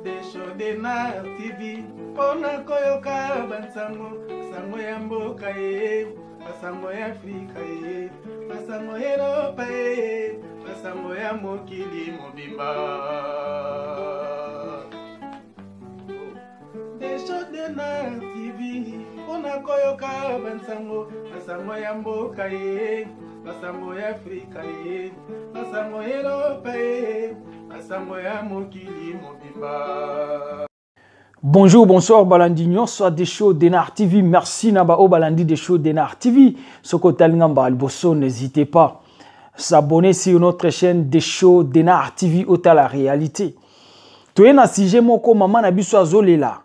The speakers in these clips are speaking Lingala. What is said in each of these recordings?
Desho Denard TV mpo na koyoka bansango sango ya mboka ye basango ya Afrika ye basango ya Eropa ye basango ya mokili mobimba. Desho Denard TV mpo na koyoka bansango basango ya mboka ye basango ya Afrika ye basango ya Eropa ye basango ya mokili mobimba. Bonjour, bonsoir, Balandi nyonso Desho Denar TV. Merci na ba o Balandi Desho Denar TV. Soko talinga liboso, n'hésitez pas. S'abonner sur notre chaîne Desho Denar TV ota la réalité. Toye na sujet moko mama na biso azolela.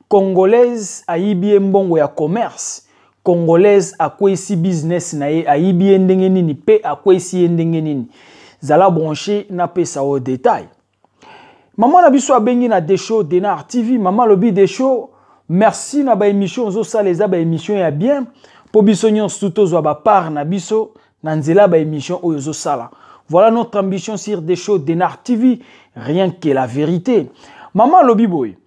Congolaise ayibi ye mbongo ya commerce. Congolaise akweyisi business na ye, ayibi ye ndenge nini pe akweyisi ye ndenge nini. Zala branché na pesa o détail. Maman na biso abengi na Desho Denar TV. Maman alobi Desho, merci na ba émission ozosala, eza ba émission ya bien po biso nyonso tozwa ba part na biso na nzela ba émission oyo ozosala. Voilà notre ambition sur Desho Denar TV, rien que la vérité. Maman alobi boye,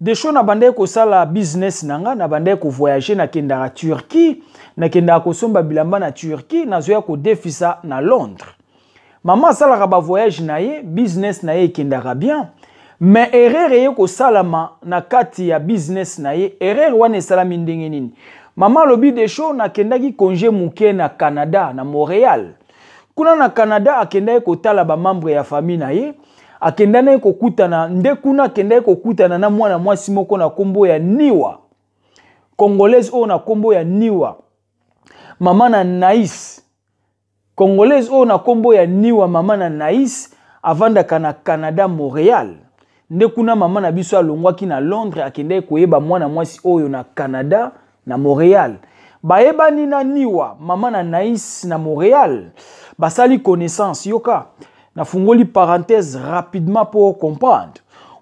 Desho na bandaki kosala business na nga, na bandaki kovoyager, nakendaka Turquie, nakendaka kosomba bilamba na Turquie, nazoya kodefisa na Londres. Mama asalaka ba voyage na ye, business na ye ekendaka bien, mais erreur eye kosalama na kati ya business na ye. Erreur wana esalami ndenge nini? Mama alobi Desho, nakendaki congé moke na Canada, na Montréal. Kuna na Canada akendaki kotala ba membre ya famille na ye, akendaki kokutana nde kuna, akendaki kokutana na mwana mwasi moko na kombo ya Niwa, Congolaise oyo na kombo ya Niwa, mama na Naïs. Congolaise oyo na kombo ya Niwa, mama na Naïs, avandaka na Canada, Montréal. Nde kuna mama na biso alongwaki na Londres, akendaki koyeba mwana mwasi oyo na Canada, na Montréal. Bayebani na Niwa, mama na Naïs na Montréal. Basali connaissance. Yoka, nafungoli parenthèse rapidement pour comprendre.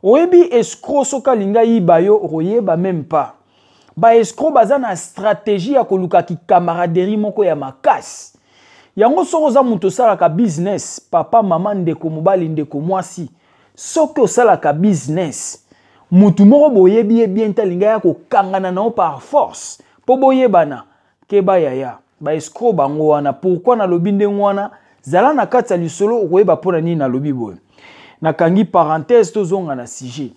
Oyebi escroc soki alinga yiba yo, okoyeba même pas. Ba escroc baza na stratégie ya koluka ki camaraderie moko ya makasi. Yango soki oza moto osalaka business, papa, mama, ndeko mobali, ndeko mwasi, soki osalaka business, mutu moko boyebi ye bien te alinga ya kokangana na yo par force po boyebana, keba yaya, ba escroc bango wana. Pourquoi nalobi ndenge wana? Zala na kati ya lisolo okoyeba mpona nini nalobi boye. Nakangi parenthèse, tozonga na sujet.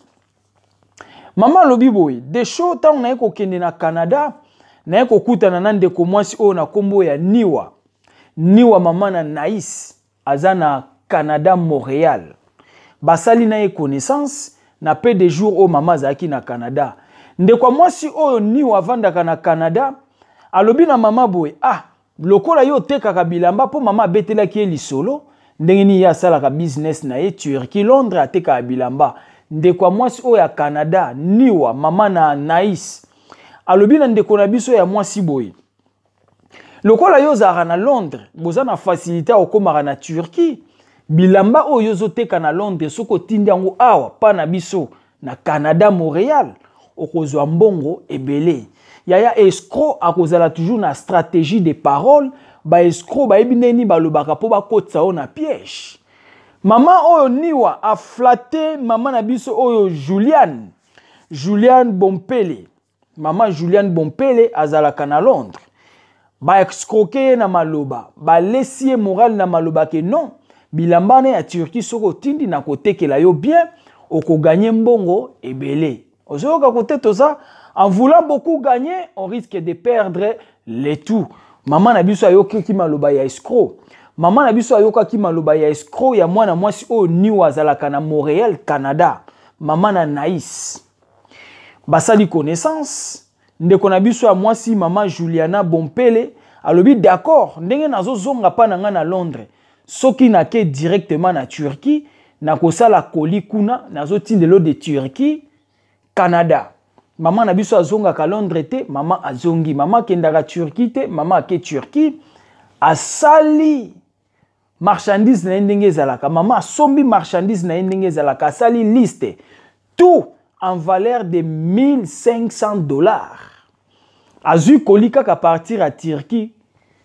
Mama alobi boye, Desho ntango naye kokende na Canada, naye kokutana na ndeko mwasi oyo na kombo ya Niwa. Niwa mama na Naïs, aza na Canada, Montréal. Basali na ye connaissance na peu de jours oyo mama azalaki na Canada. Ndeko mwasi oyo Niwa avandaka na Canada, alobi na mama boye, ah, lokola yo otekaka bilamba, po mama abetelaki ye lisolo ndenge nini ye asalaka business na ye Turquie, Londres, atekaka bilamba. Ndeko ya mwasi oyo ya Canada, Niwa, mama na Naïs, alobi na ndeko na biso ya mwasi boye, lokola yo ozalaka na Londres, boza na facilité ya kokomaka na Turquie, bilamba oyo ozoteka na Londres soki otindi yango awa pa na biso na Canada, Montréal, okozwa mbongo ebele. Yaya, escroc akozala toujours na stratégie de parole. Ba escroc bayebi ndenge nini balobaka po bakotisa yo na piège. Mama oyo Niwa a flatté mama na biso oyo Juliane, Juliane Bompele. Mama Juliane Bompele azalaka na Londres. Ba escroquer ye na maloba, balesi ye moral na maloba ke non, bilamba na ya Turquie soki otindi na kotekela yo bien, okoganye mbongo ebele. Ozoyoka kote toza, en voulant beaucoup gagner, on risque de perdre le tout. Mama na biso ayokaki maloba ya escroc. Mama na biso ayokaki maloba ya escroc ya mwana mwasi oyo Niwa azalaka na Montréal, Canada. Mama na Naïs. Basali connaissance. Ndeko na biso ya mwasi mama Juliana Bompele alobi d'accord, ndenge nazozonga pa na nga na Londres, soki nake directement na Turquie, nakosala colis kuna, nazotindelo de Turquie Canada. Mama na biso azongaka Londres te, mama azongi. Mama akendaka Turquie te, mama ake Turquie. Asali marchandise na ye ndenge ezalaka. Mama asombi marchandise na ye ndenge ezalaka. Asali liste tout en valeur de 1500 $. Azwi colis kaka partir à Turquie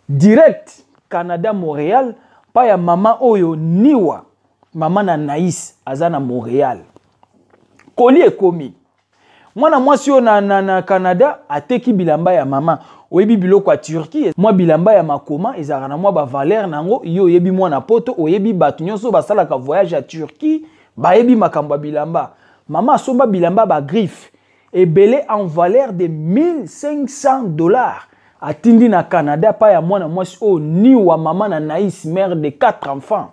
direct Canada, Montréal, pa ya mama oyo Niwa, mama na Naïs aza na Montréal. Colis ekomi. Mwana mwasi oyo na Canada ateki bilamba ya mama. Oyebi biloko ya Turquie, mwa bilamba ya makoma ezalaka na mwa ba valeur nango. Yo oyebi mwana poto, oyebi bato nyonso basalaka voyage ya Turquie, bayebi makambo ya bilamba. Mama asomba bilamba ba griffe ebele en valeur de 1500 $, atindi na Canada pa ya mwana mwasi oyo niwa, mama na Naïs, mère de 4 enfants.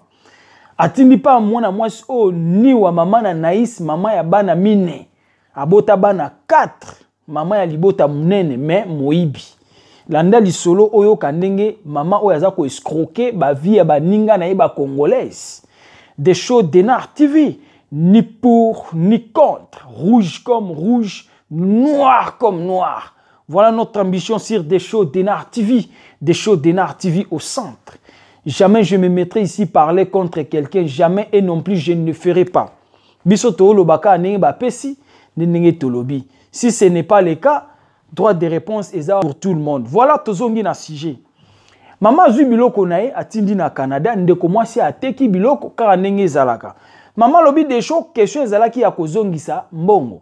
Atindi pa mwana mwasi oyo niwa, mama na Naïs, mama ya bana mine, abota bana 4, mama ya libota monene, mais moyibi. Landa lisolo oyoka ndenge mama oyo aza koescroquer bavie ya baninga na ye bacongolaise. Des Show Denar TV, ni pour ni contre, rouge comme rouge, noir comme noir. Voilà notre ambition sur Des Show Denar TV. Des Show Denar TV au centre. Jamais je me mettrai ici parler contre quelqu'un, jamais, et non plus je ne le ferai pas. Biso tolobaka ndenge bapesi, ndenge tolobi. Si ce n'est pas le cas, droit de réponse eza pour tout le monde. Voilà, tozongi na sujet. Mama azwi biloko na ye, atindi na Canada. Ndeko mwasi ateki biloko kaka ndenge ezalaka. Mama alobi desho, question ezalaki ya kozongisa mbongo.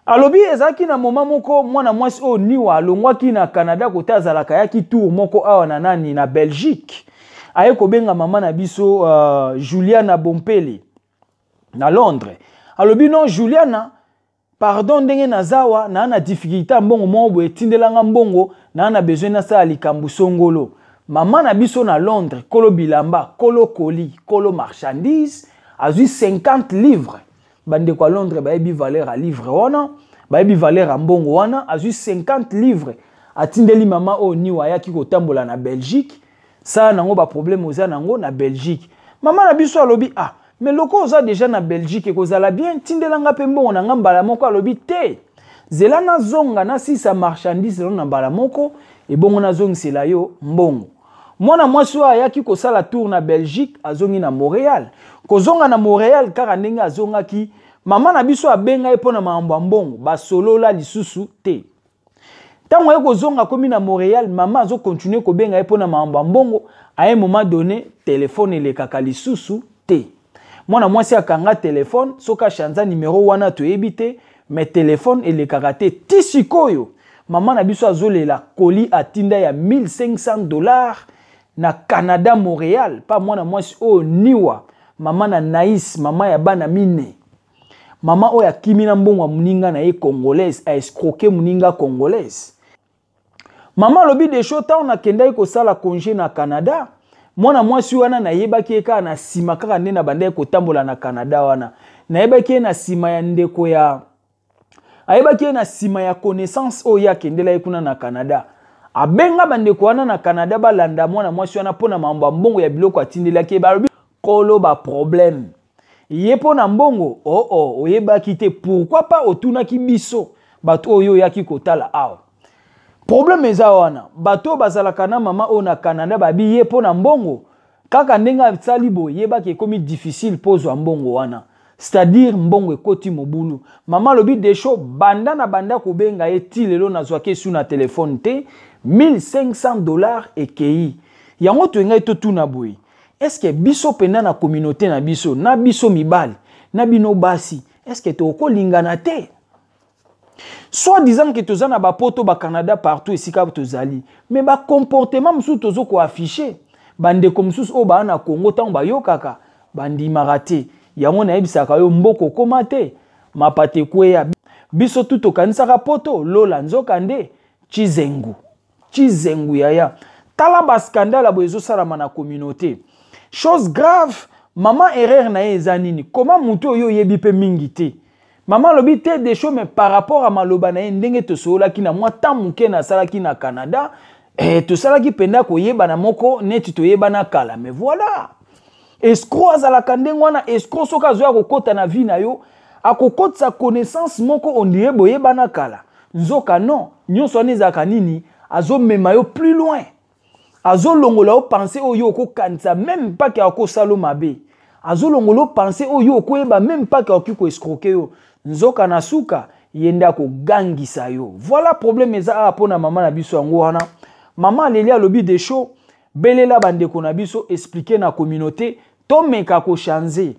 Alobi ezalaki na moma moko, mwana mwasi oyo niwa alongwaki na Canada kota azalaka, ayaki tour moko awa na nani, na Belgique. Aye kobenga mama na biso Juliana Bompele na Londres. Alobi: "Non, Juliana, pardon, ndenge naza awa, naa na difficulté ya mbongo moko boye, etindelanga mbongo, naa na besoin nasala likambo songolo." Mama na biso na Londres, kolo bilamba, kolo colis, kolo marchandise, azwi 50 livres. Bandeko ya Londres bayebi valeur ya livre wana, bayebi valeur ya mbongo wana. Azwi 50 livres, atindeli mama oyo niwa ayaki kotambola na Belgique. Sala nango baproblème oza nango na Belgique. Mama na biso alobi: "Ah, mais loko oza déjà na Belgique, ekozala bien, tindelanga mpe mbongo na nga mbala moko." Alobi: "Te, zela nazonga, nasisa marchandise nano na mbala moko, ebongo nazongisela yo mbongo." Mwana mwasi oyo ayaki kosala tour na Belgique azongi na Montréal. Kozonga na Montréal, kaka ndenge azongaki, mama na biso abenga ye mpo na makambo ya mbongo, basolola lisusu te. Ntango aye kozonga, akomi na Montréal, mama azocontinuer kobenga ye mpo na makambo ya mbongo. À un moment donné, telefone elekaka lisusu te. Mwana mwasi akanga telefone, soki achanza nimero wana toyebi te, mais telefone elekaka te. Ti sikoyo mama na biso azolela colis atinda ya 1500 $ na Canada, Montréal, pa mwana mwasi oyo niwa, mama na Naïs, mama ya bana mine. Mama oyo akimi na mbongo ya moninga na ye congolaise, aescroquer moninga congolaise. Mama alobi: "Desho, ntango nakendaki kosala congé na Canada, mwana mwasi wana nayebaki ye kaka na nsima, kaka nde na bandaki kotambola na Canada wana. Nayebaki ye na nsima ya ndeko ya, ayebaki ye na nsima ya connaissance oyo ye akendela ye kuna na Canada. Abenga bandeko wana na Canada, balanda mwana mwasi wana mpo na mambo ya mbongo ya biloko atindelaki ye. Balobi kolo baproblème ye mpo na mbongo. Oo oh, oyebaki te? Pourquoi pas otunaki biso bato oyo oyaki kotala awa? Problème eza wana. Bato oyo bazalaka na mama oyo na Canada babi ye mpo na mbongo, kaka ndenge asali boye, yebaki ekomi difficile mpo ozwa mbongo wana, c'est-à-dire mbongo ekoti mobulu." Mama alobi: "Desho, banda na banda kobenga ye ti lelo, nazwaki esu na telefone te. 1500 $ ekei." Yango toyengai totuna boye: est-ce biso mpenza na communauté na biso, na biso mibali na bino basi, est-ce tokolingana te? Soit disant ke toza na bapoto, bacanada, partout esika tozali, mais bacomportement mosusu tozo koafficher, bandeko mosusu oyo baa na Congo, ntango bayokaka, bandimaka te. Yango nayebisaka yo, mboka okóma te, mapata ekweya. Biso tu tokanisaka poto lola, nzoka nde chizengu chizengu. Yaya, tala bascandale boye ezosalama na communauté. Chose grave, mama erreur na ye eza nini? Koma motu oyo oyebi mpe mingi te. Mama alobi te: "Desho, mais par rapport a maloba na ye, ndenge tosololaki na mwa temps moke nasalaki na Canada, tosalaki mpenza koyebana moko neti toyebana kala. Mais voilà, escroc azalaka ndenge wana. Escroc soki azoya kokɔta na vie na yo, akokɔtisa connaissance moko, on dirait boyebana kala, nzoka non. Nyonso wana ezalaka nini? Azomema yo plus loin, azolongola yo pensée oyo okokanisa même pas ke akosala mabe, azolongola yo pensée oyo okoyeba même pas ke akoki koescroquer yo, nzoka na suka ye nde akogangisa yo." Voilà, problème eza awa mpo na mama na biso. Yango wana mama aleli, alobi: "Desho, belela bandeko na biso, expliquer na communauté, tomeka kochanger."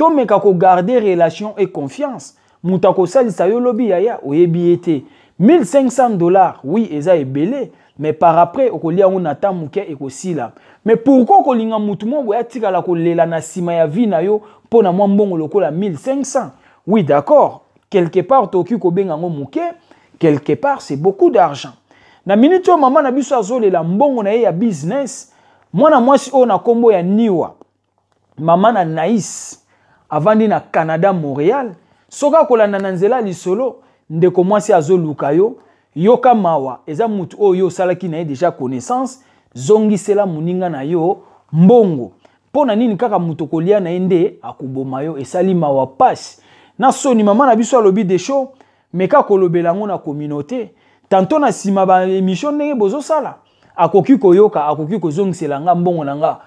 Tomeka kogarder relation et confiance. Moto akosalisa yo lobi, yaya, oyebi ye te. 1500 $, oui, eza ebele, mais par après okolia yango na ta moke, ekosila. Mais pourquoi okolinga motu moko boye atikala kolela na nsima ya vie na yo mpo na mwa mbongo lokola 1500? Oui, d'accord, quelque part tokoki kobenga yango moke, quelque part c'est beaucoup d'argent. Na minute oyo mama na biso azolela mbongo na ye ya business. Mwana mwasi oyo na nkombo ya Niwa, mama na Naïs, avandi na Canada, Montréal. Soki akolanda na nzela ya lisolo, ndeko mwasi azoluka yo. Yoka mawa, eza mutu oyo yo osalaki na ye déjà connaissance. Zongisela moninga na yo mbongo. Mpo na nini kaka moto kolia na ye nde akoboma yo? Esali mawa, pasi na soni. Mama na biso alobi: "Desho, meka kolobela yango na communauté tantôt na nsima baémission ndenge bozosala, akoki koyoka, akoki kozongisela nga mbongo na nga."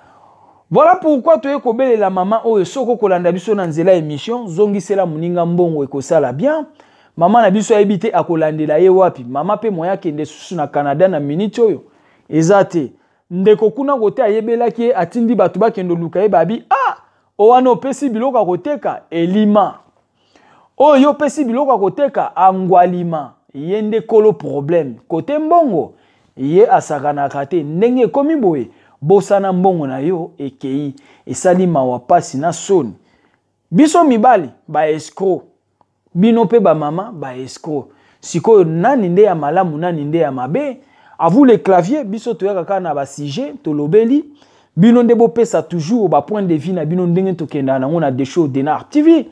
Voilà pourquoi toye kobelela mama oyo. Soki okolanda biso na nzela émission, zongisela moninga mbongo, ekosala bien. Mama na biso ayebi te akolandela ye wapi. Mama mpe moya akende susu na Canada na minute oyo eza te. Ndeko kuna kote ayebelaki ye, atindi bato bakende oluka ye. Babi: "Ah, o wana opesi biloko ya koteka elima oyo, opesi biloko ya koteka angwalima." Ye nde kolo problème kote mbongo, ye asakanaka te. Ndenge ekomi boye, bosana mbongo na yo ekei. Esali mawa, pasi na soni. Biso mibali baescrocs, bino mpe bamama baescrocs. Sikoyo nani nde ya malamu, nani nde ya mabe? À vous les claviers. Biso toyaka kaka na basujet, tolobeli. Bino nde bopesa toujours bapoint de vue na bino. Ndenge tokendaka nango na Desho Denar TV,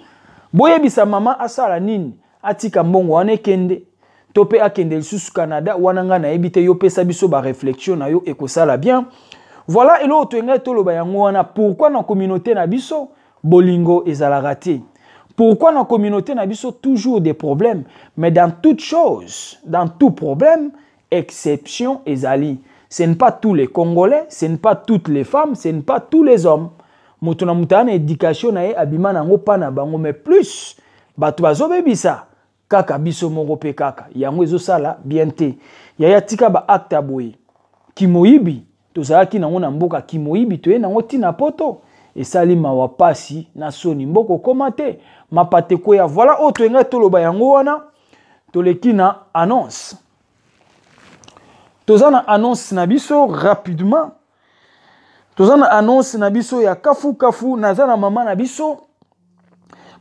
boyebisa mama asala nini? Atika mbongo wana ekende to mpe akende lisusu Canada wana? Ngai nayebi te. Yo pesa biso baréflexion na yo, ekosala bien. Voilà, eloko toyengai toloba yango wana. Pourquoi na communauté na biso bolingo ezalaka te? Pourquoi na communauté na biso toujours des problèmes? Mais dans toute chose, dans tout problème, exception ezali. Ce n'est pas tous les Congolais, ce n'est pas toutes les femmes, ce n'est pas tous les hommes. Moto na moto aza na éducation na ye, abima nango mpa na bango. Mais plus bato bazobebisa kaka biso moko mpe kaka yango ezosala bien te. Yaya, tika baacte ya boye. Kimoyibi tozalaki nango na mboka, kimoyibi toye nango ntina poto. Esali mawa, pasi na soni. Mboka okóma te, mapate kweya. Voilà oyo toyengai toloba yango wana. Toleki na annonce. Toza na annonce na biso rapidement. Toza na annonce na biso ya kafu kafu. Naza na mama na biso.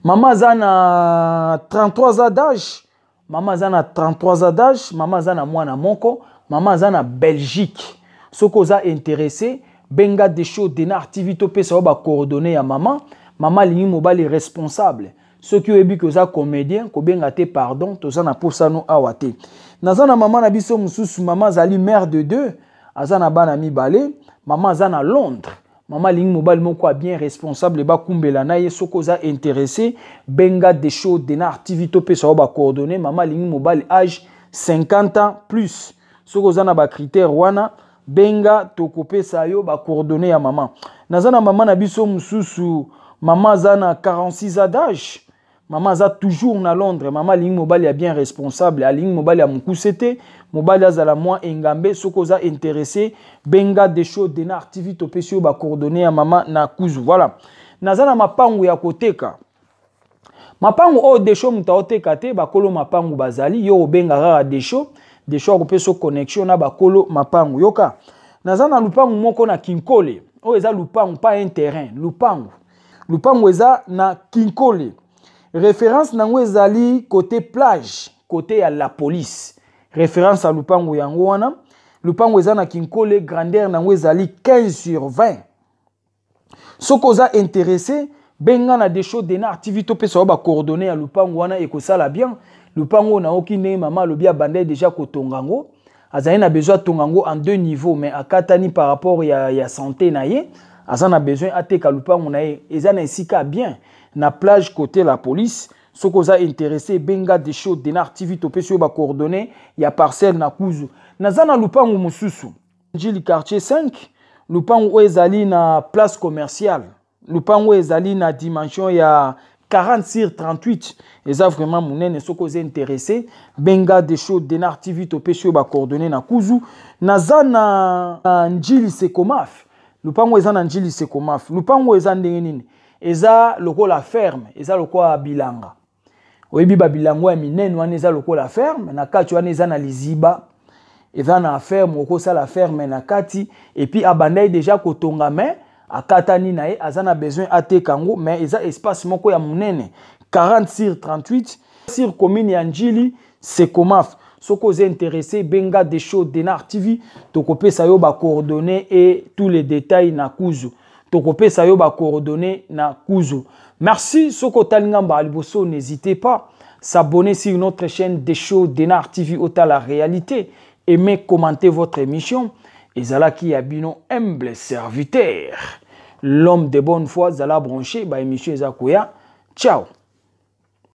Mama aza na 33 ans d'âge. Mama aza na 33 ans d'âge. Mama aza na mwana moko. Mama aza na Belgique. Soki oza intéressé, benga Desho Denar TV, topesa yo bacoordonnées ya mama. Mama alingi mobali responsable. Soki oyebi ke oza comédien, kobenga te, pardon, toza na posano awa te. Naza na mama na biso mosusu. Mama azali mère de deux, aza na bana mibale. Mama aza na Londres. Mama alingi mobali moko ya bien, responsable, bakumbela na ye. Soki oza intéressé, benga Desho Denar TV, topesa yo bacoordonnées. Mama alingi mobali âge 50 ans plus. Soki oza na bacritère wana, benga, tokopesa yo bacoordonnées ya mama. Naza na mama na biso mosusu. Mama aza na 46 ans d'âge. Mama aza toujours na Londres. Mama alingi mobali ya bien, responsable. Alingi mobali ya mokuse te, mobali azala mwa engambe. Soki oza intéressé, benga Desho Denar TV, topesi yo bacoordonnées ya mama na kuzu. Voilà, naza na mapangu ya koteka. Mapangu oyo, Desho moto aoteka te, bakolo mapangu bazali. Yo obenga kaka Desho, Desho akopesa connexion na bakolo mapangu. Yoka, naza na lupangu moko na Kinkole. Oyo eza lupangu, pas un terrain, lupangu. Lupangu eza na Kinkole. Référence nango ezali côté plage, côté ya la police. Référence ya lupangu yango wana. Lupangu eza na Kinkole, grandeur nango ezali 15 sur 20. Soki oza intéressé, benga na Desho Denar TV, topesa yo bacoordonnées ya lupangu wana, ekosala bien. Lupangu oyo, naoki ndenge mama alobi, abandai déjà kotonga yango. Azali na besoin atonga yango en deux niveaux, mais akatani par rapport ya santé na ye. Aza na besoin ateka lupangu na ye. Eza na esika bien, na plage, côté la police. Soki oza intéressé, benga Desho Denar TV, topesi yo bacoordonnées ya parcelle na kuzu. Naza na lupangu mosusu, Njili, quartier 5. Lupangu oyo ezali na place commerciale. Lupangu oyo ezali na dimension ya 40 sur 38, eza vraiment monene. Soki oza intéressé, benga Desho Denar TV, topesi yo bacoordonnées na kuzu. Naza na Njili Sekomaf. Lupango eza na Njili Sekomaf. Lupango eza ndenge nini? Eza lokola ferme, eza lokola bilanga. Oyebi ba bilango ya minene wana eza lokola ferme, na kati wana eza na liziba, eza na ferme, okosala ferme na kati. Et puis abandaki déjà kotonga, mais akatani na ye, aza na besoin ateka yango, mais eza espace moko ya monene, 40 sur 38 sur commune ya Njili, Sekomaf. Soki oza intéressé, benga Desho Denar TV, tokopesa yo bacoordonnées et tous les détails na kuzu. Tokopesa yo bacoordonnées na kuzu. Merci. Soki otali ngambo ya liboso, n'hésitez pas s'abonner sur notre chaîne Desho Denar TV, otala réalité, aimez, commentez votre émission. Ezalaki ya bino humble serviteur, l'homme de bonne foi. Zala branché, ba émission eza koya. Ciao.